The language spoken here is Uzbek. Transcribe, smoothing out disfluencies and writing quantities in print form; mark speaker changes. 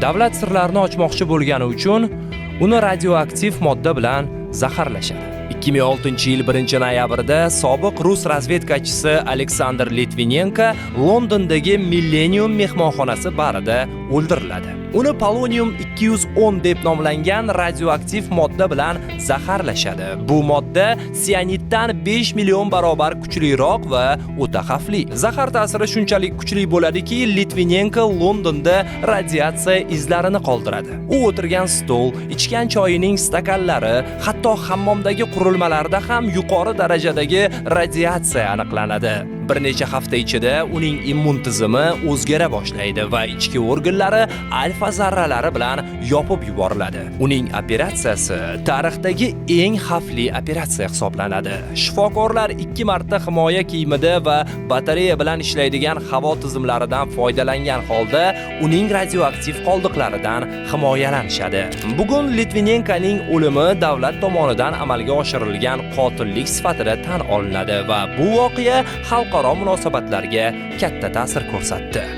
Speaker 1: Davlat sirlarini ochmoqchi bo'lgani uchun uni radioaktiv modda bilan zaharlashadi. 2006-yil 1-noyabrda sobiq rus razvedkachisi Aleksandr Litvinenko Londondagi Millennium mehmonxonasi barida o'ldiriladi. Uni polonium 210 deb nomlangan radioaktiv modda bilan zaharlashadi. Bu modda sianiddan 5 million barobar kuchliroq va o'ta xavfli. Zahar ta'siri shunchalik kuchli bo'ladiki, Litvinenko Londonda radiatsiya izlarini qoldiradi. U o'tirgan stol, ichgan choyining stakanlari, hatto hammomdagi qurilmalarda ham yuqori darajadagi radiatsiya aniqlanadi. Bir necha hafta ichida uning immun tizimi o'zgara boshlaydi va ichki organlari alfa zarralari bilan yopib yuboriladi. Uning operatsiyasi tarixdagi eng xavfli operatsiya hisoblanadi. Shifokorlar ikki marta himoya kiyimida va batareya bilan ishlaydigan havo tizimlaridan foydalangan holda uning radioaktiv qoldiqlaridan himoyalanishadi. Bugun Litvinenkoning o'limi davlat tomonidan amalga oshirilgan qotillik sifatida tan olinadi va bu voqea xalqaro munosabatlarga katta ta'sir ko'rsatdi.